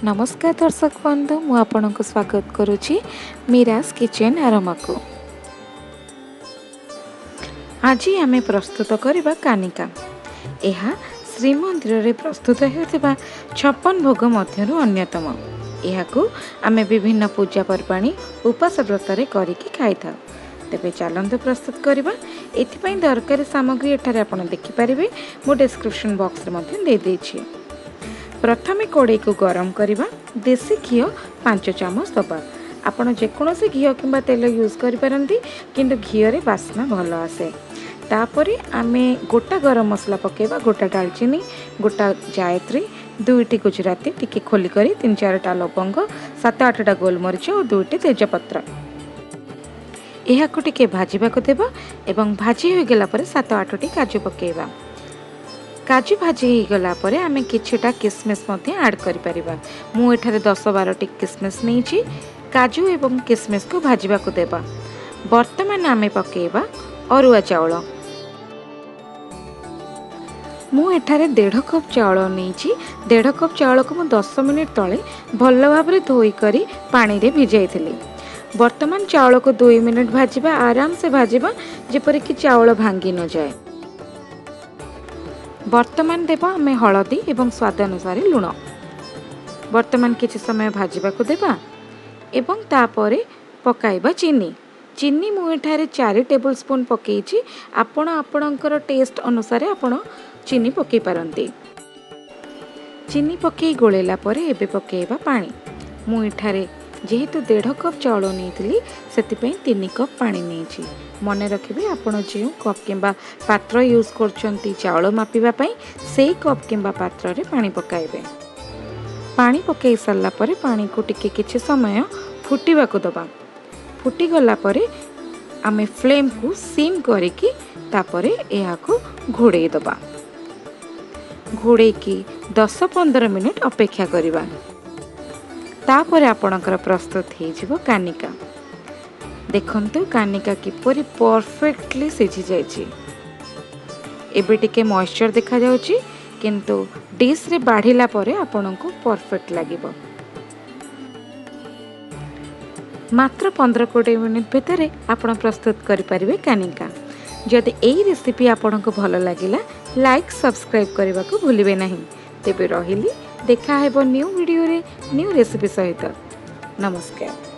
ନମସ୍କାର ଦର୍ଶକ ବନ୍ଧୁ, ମୁଁ ଆପଣଙ୍କୁ ସ୍ୱାଗତ କରୁଛି ମିରାଜ କିଚେନ୍ ଆରୋମାକୁ। ଆଜି ଆମେ ପ୍ରସ୍ତୁତ କରିବା କାନିକା। ଏହା ଶ୍ରୀମନ୍ଦିରରେ ପ୍ରସ୍ତୁତ ହେଉଥିବା 56 ଭୋଗ ମଧ୍ୟରୁ ଅନ୍ୟତମ। ଏହାକୁ ଆମେ ବିଭିନ୍ନ ପୂଜା ପର୍ବାଣି, ଉପାସ ବ୍ରତରେ କରିକି ଖାଇଥାଉ। ତେବେ ଚାଲନ୍ତୁ ପ୍ରସ୍ତୁତ କରିବା। ଏଥିପାଇଁ ଦରକାରୀ ସାମଗ୍ରୀ ଏଠାରେ ଆପଣ ଦେଖିପାରିବେ। ମୁଁ ଡେସ୍କ୍ରିପସନ୍ ବକ୍ସରେ ମଧ୍ୟ ଦେଇଦେଇଛି। ପ୍ରଥମେ କଡ଼େଇକୁ ଗରମ କରିବା। ଦେଶୀ ଘିଅ 5 ଚାମଚ ଦେବା। ଆପଣ ଯେକୌଣସି ଘିଅ କିମ୍ବା ତେଲ ୟୁଜ୍ କରିପାରନ୍ତି, କିନ୍ତୁ ଘିଅରେ ବାସ୍ନା ଭଲ ଆସେ। ତାପରେ ଆମେ ଗୋଟା ଗରମ ମସଲା ପକାଇବା। ଗୋଟା ଡାଲଚିନି, ଗୋଟା ଜାୟତ୍ରୀ, ଦୁଇଟି ଗୁଜୁରାତି ଟିକେ ଖୋଲି କରି, ତିନି ଚାରିଟା ଲବଙ୍ଗ, ସାତ ଆଠଟା ଗୋଲମରିଚ ଓ ଦୁଇଟି ତେଜପତ୍ର। ଏହାକୁ ଟିକେ ଭାଜିବାକୁ ଦେବା ଏବଂ ଭାଜି ହୋଇଗଲା ପରେ ସାତ ଆଠଟି କାଜୁ ପକାଇବା। କାଜୁ ଭାଜି ହେଇଗଲା ପରେ ଆମେ କିଛିଟା କିସମିସ୍ ମଧ୍ୟ ଆଡ଼୍ କରିପାରିବା। ମୁଁ ଏଠାରେ 10-12ଟି କିସମିସ୍ ନେଇଛି। କାଜୁ ଏବଂ କିସମିସ୍କୁ ଭାଜିବାକୁ ଦେବା। ବର୍ତ୍ତମାନ ଆମେ ପକାଇବା ଅରୁଆ ଚାଉଳ। ମୁଁ ଏଠାରେ ଦେଢ଼ କପ୍ ଚାଉଳ ନେଇଛି। ଦେଢ଼ କପ୍ ଚାଉଳକୁ ମୁଁ 10 ମିନିଟ୍ ତଳେ ଭଲ ଭାବରେ ଧୋଇକରି ପାଣିରେ ଭିଜାଇଥିଲି। ବର୍ତ୍ତମାନ ଚାଉଳକୁ 2 ମିନିଟ୍ ଭାଜିବା। ଆରାମସେ ଭାଜିବା, ଯେପରିକି ଚାଉଳ ଭାଙ୍ଗି ନଯାଏ। ବର୍ତ୍ତମାନ ଦେବା ଆମେ ହଳଦୀ ଏବଂ ସ୍ୱାଦ ଅନୁସାରେ ଲୁଣ। ବର୍ତ୍ତମାନ କିଛି ସମୟ ଭାଜିବାକୁ ଦେବା ଏବଂ ତାପରେ ପକାଇବା ଚିନି। ଚିନି ମୁଁ ଏଠାରେ 4 ଟେବୁଲ୍ ସ୍ପୁନ୍ ପକାଇଛି। ଆପଣ ଆପଣଙ୍କର ଟେଷ୍ଟ ଅନୁସାରେ ଆପଣ ଚିନି ପକାଇ ପାରନ୍ତି। ଚିନି ପକାଇ ଗୋଳେଇଲା ପରେ ଏବେ ପକାଇବା ପାଣି। ମୁଁ ଏଠାରେ ଯେହେତୁ ଦେଢ଼ କପ୍ ଚାଉଳ ନେଇଥିଲି, ସେଥିପାଇଁ 3 କପ୍ ପାଣି ନେଇଛି। ମନେ ରଖିବେ, ଆପଣ ଯେଉଁ କପ୍ କିମ୍ବା ପାତ୍ର ୟୁଜ୍ କରୁଛନ୍ତି ଚାଉଳ ମାପିବା ପାଇଁ, ସେଇ କପ୍ କିମ୍ବା ପାତ୍ରରେ ପାଣି ପକାଇବେ। ପାଣି ପକାଇ ସାରିଲା ପରେ ପାଣିକୁ ଟିକେ କିଛି ସମୟ ଫୁଟିବାକୁ ଦେବା। ଫୁଟିଗଲା ପରେ ଆମେ ଫ୍ଲେମ୍କୁ ସିମ୍ କରିକି ତାପରେ ଏହାକୁ ଘୋଡ଼େଇ ଦେବା। ଘୋଡ଼େଇକି 10-15 ମିନିଟ୍ ଅପେକ୍ଷା କରିବା। ତାପରେ ଆପଣଙ୍କର ପ୍ରସ୍ତୁତ ହେଇଯିବ କାନିକା। ଦେଖନ୍ତୁ, କାନିକା କିପରି ପରଫେକ୍ଟଲି ସିଝି ଯାଇଛି। ଏବେ ଟିକେ ମଏଶ୍ଚର ଦେଖାଯାଉଛି, କିନ୍ତୁ ଡିସ୍ରେ ବାଢ଼ିଲା ପରେ ଆପଣଙ୍କୁ ପରଫେକ୍ଟ ଲାଗିବ। ମାତ୍ର 15-20 ମିନିଟ୍ ଭିତରେ ଆପଣ ପ୍ରସ୍ତୁତ କରିପାରିବେ କାନିକା। ଯଦି ଏଇ ରେସିପି ଆପଣଙ୍କୁ ଭଲ ଲାଗିଲା, ଲାଇକ୍, ସବସ୍କ୍ରାଇବ୍ କରିବାକୁ ଭୁଲିବେ ନାହିଁ। ତେବେ ରହିଲି, ଦେଖା ହେବ ନ୍ୟୁ ଭିଡ଼ିଓରେ ନ୍ୟୁ ରେସିପି ସହିତ। ନମସ୍କାର।